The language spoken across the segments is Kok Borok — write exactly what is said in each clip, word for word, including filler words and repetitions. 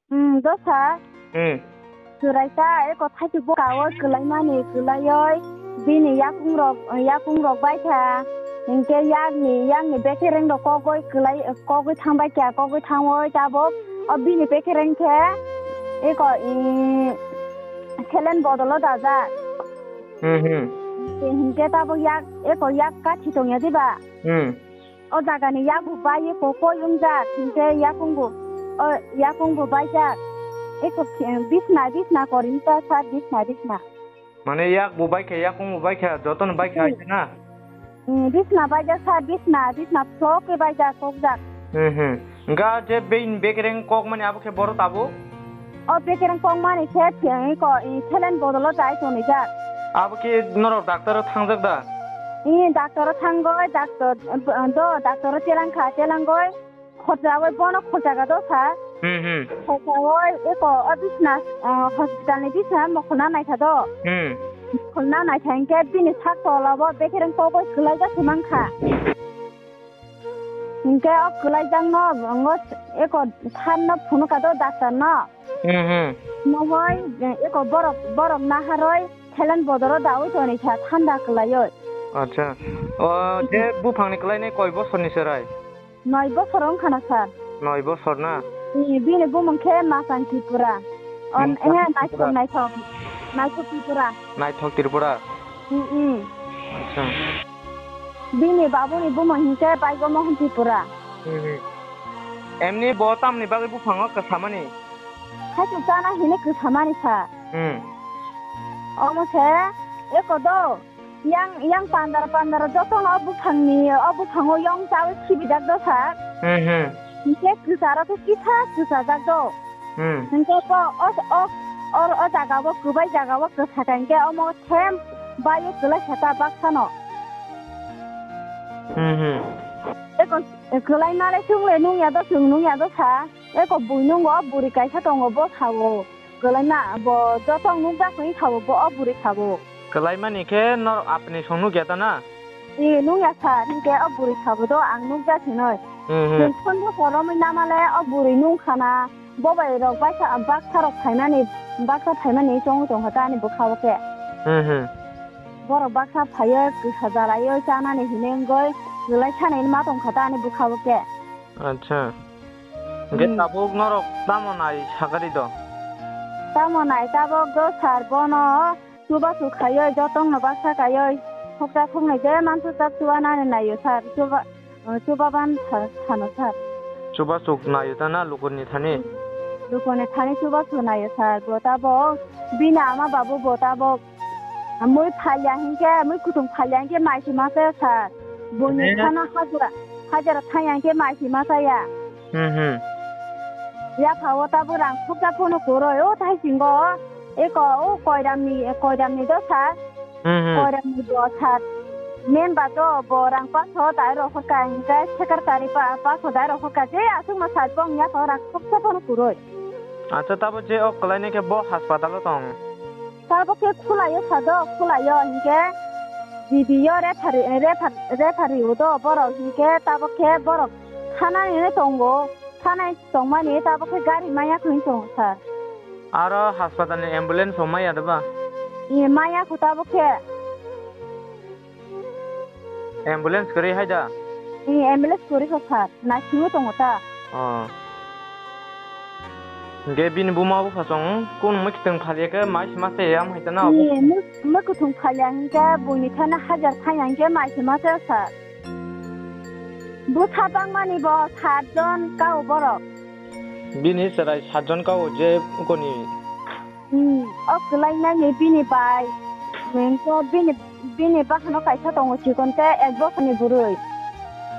Hmm, dosa. Hmm. Chwraita eko thaisuk bwkha o kwlaimani kwlaioi bini yakung rok, yakung rok bai kha. Hinkhe yakni, yakni bekereng rok kogoi kwlai, kogoi thangbai kha, kogoi thangoi tabuk o bini bekereng khe eko, i, selen bodolo dajak. Hmm, hmm. Hinkhe tabuk yak, eko yak kathi tongya diba? Hmm. O jagani yakbo bai eko koi wngjak, hinkhe yakungbo, o yakungbo baijak. Eko khe-, bisna, bisna korinta sir, bisna, bisna. Mane yakbo bai kha, yakungbo bai kha, jotono bai kha, hmm, hai na? Hmm, bisna baijak sir, bisna, bisna phlok khe baijak, kokjak. Hmm, hmm. Hwnkha je bein bekereng kokmani abo khe boro tabuk? O bekereng kokmani khe theng ko, i, selen bodolo dai tonijak. Abo khe norok doctor o thangjak da? I, doctor o thangoi, doctor, do, doctor o chelang kha, chelangoi. Khorchaoi bono khorchaga do sa. Hmm, hmm. Khorchaoi eko o bisna, ah, hospital ni bisna mokhorna naikha do. Hmm. Mokhorna naikha hinkhe bini sak tola bo bekereng kokoi kwlaijak se mankha. Hinkhe o kwlaijakno, wngo eko thanno phunukha do doctor no. Hmm, hmm. Mohoi, eko borok, borok naharoi selen bodoro daui tonikha thanda kwlaioi. Acha. O, je buphangni kwlainai koi bosorni chwrai? Noi bosor wngkha na, sir. Noi bosor na? Ni, bini bumung khe Masang Tripura. On, Masang ene, Tripura. Naithok, naithok. Naithok Tripura. Naithok Tripura? Hmm, hmm. Acha. Bini babuni bumung hinkhe Baigo Mohon Tripura. Hmm, hmm. Emni bo tamni bagwi buphango kwsamani? Haichuk chana hini kwsamani sa. Hmm. Omo se, eko do, yang, yang pandar pandar jotono o buphangni, o buphango yong chawi khibijak do sa. Hmm, hmm. Hinkhe kwcharo khe kisa kwchajak do. Hmm. Hinkhe bo o, o, o, o jaga o kwbai jaga o kwsa kha hinkhe omo Hem, bayo kwlai kha ta baksa no. Hmm, hmm. Eko kwlai nale chwng le nung ya do, chwng nung ya do sa. Eko bui nungo, o buri kaisa tongo, bo sao. Kwlai na, bo joto nukjak wng sao, bo o buri sao. Kwlai mani khe norok apni song nuk ya ta na? E, nung ya sa, hinkhe o buri sao do, ang nukjak hinoi. Hmm, hmm. Chwng phone bo koromwi namale, o buri nung khana. Bo bai rok baksa, baksa rok phaimani, baksa phaimani chongwi tongkha ta ani bwkha o khe. Hmm, hmm. Borok baksa phaiyo, kwsa jalaio chanani hinwi wngwi kwlai sanani ma tongkha ta ani bwkha o khe. Acha. Hwnkhe hmm. Tabuk norok tamo nai sakari do? Tamo nai tabuk do sir bono chubachu khaioi, jotongno baksa kaioi, khoksa khoknai je mansu chak chubanani naio sir, chuba-, chubaban sa-, sano sir. Chubachu naio ta na lukurni thani? Lukurni thani chubachu naio sir, bo tabok bini ama babu bo tabok mui phalya hinkhe, mui kutung phalya hinkhe mai se ma chaya sir. Boni eh? Thana hajra, hajra thangya hinkhe mai se ma chaya. Hmm, hmm. Yapha o tabuk rang khukja phano kwrwi, o thaisingo, eko, o koiramni, koiramni do sir. Hmm, hmm. Koiramni do sir. Member do bo rang paso dai rohorka, hinkhe secretary pa, paso dai rohorka, je aswkno sir bong yapha o rang khukja phano kwrwi. Acha, tabuk je o kwlainai khe bo hospital o tong? Tabuk khe khulaio sir do, khulaio hinkhe G B o referee, refer-, referee o do borok hinkhe tabuk khe borok thanani tongo. Sanai tongmani tabuk khe gari maya khwlwng tongo sir. Aro hospital ni ambulance rok maya da ba? Ee, maya kho tabuk khe. Ambulance kwrwi hai da? Ee, ambulance kwrwi kho sir. Naisingwi tongo ta. Oh. Hwnkhe bini buma bupha chwng kunu mwkhitwng phalya khe mai se masa ya wng hai ta na? Ee, mw-, mwkhwtwng phalya hinkhe buini thani hajar thangya hinkhe mai se masa sir. Bwsa bangmani bo sat jon kao borok. Bini chwrai sat jon kao je ukoni. Hmm, o kwlainani bini bai. Mengko bini, bini bakhano kaisa tongo chikon tei ek bosorni bwrwi.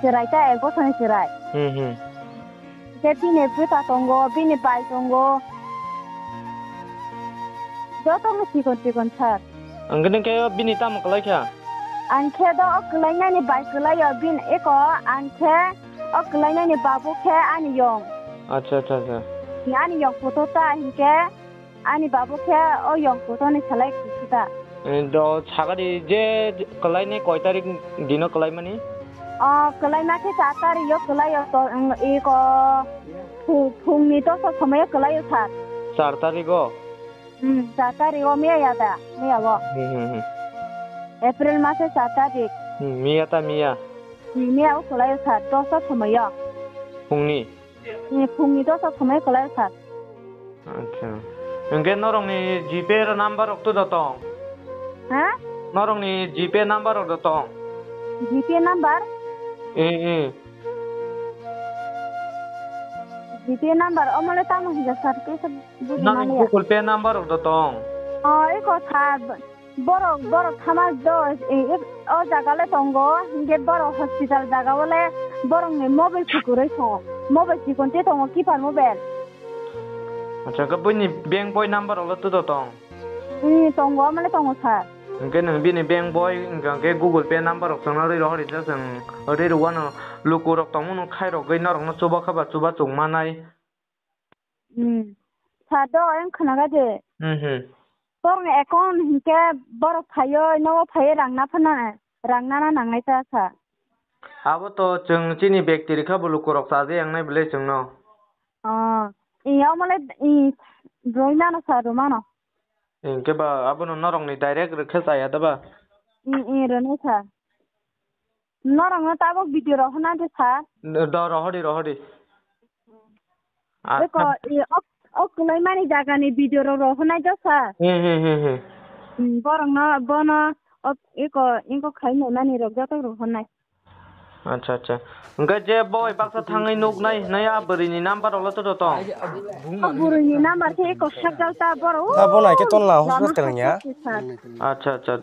Chwrai tei ek bosorni chwrai. Hmm, hmm. Tei bini bwsa tongo, bini bai tongo. Jotono chikon chikon sir. Ang khe nung khe bini tamo kwlai kha? Ang khe do o kwlainani bai kwlai o bini eko, ang khe o kwlainani babu khe ani yong. Acha, acha, acha. Ani yong poto ta hinkhe ani babu khe o yong poto ni salai kusi ta. Eh, do sagadi je kwlainai koi tarik dino kwlaimani? O, kwlaima khe char tarik o kwlai o to, iko phu-, phungni tosa somoi o kwlai o sir. Char tarik o? Hmm, char tarik o miya ya da, miya o. Hmm, hmm, hmm. April mase char tarik. Hmm, miya ta miya. Hmm, miya o kwlai o sir, tosa somoi o. Phungni? Hmm, phungni tosa somoi o kwlai o sir. Acha. Hwnkhe norokni GPay number rok to da tong? Ha? Norokni GPay number rok da tong? GPay number? Eh, eh. GPay number, omole tamo hinja sir, kesa buji Nang maliya. Google Pay number rok da tong? Oh, iko sir, borok, borok thama do, eh, eh, o jaga le tongo, hinge borok hospital jaga o le borokni mobile sikuroi tong. Mobile sikonte tongo, keypad mobile. Acha, khe buini bank boi number rok le to da tong? Hmm, tongo, mane tongo sir. Hwnkhe nwng bini bank boi, hwnkhe Google Pay number rok chwngno rwi rohor rijak, chwng rwi rwano luku rok tongmano khairogwi norokno chuba khaba chuba chuk manai. Hmm. Sir do, ayang khwnaga de. Hmm, hmm. Borokni account hinkhe borok phaiyo, nogo phaiyo rang na phano, rang nana nangnai ta sir. Abo to chwng chini bekti rikha bo luku rok chaja yangnai bwle chwngno. Oh, iya omole, i, roi mano sir, rw mano. Hinkhe ba abono norokni direct rwkhe chaya da ba? I, i, rwnai sir. Norokno tabok video rohorna de sir? Do rohori, rohori. Eko, acha. I, ok, ok, kwlaimani jagani video rok rohornai do sir? He, he, he, he. Hmm, borokno, bono, ok, eko, inko khai naimani rok joto rohornai. Acha, acha. Hwnkhe je boi baksa thangwi nuknai hinai a bwrwini number rok le to tong? O bwrwini number khe eko sakjal ta borok. Ta bo nai khe ton la lama hospital ya. Sakjal ta sir. Acha, acha.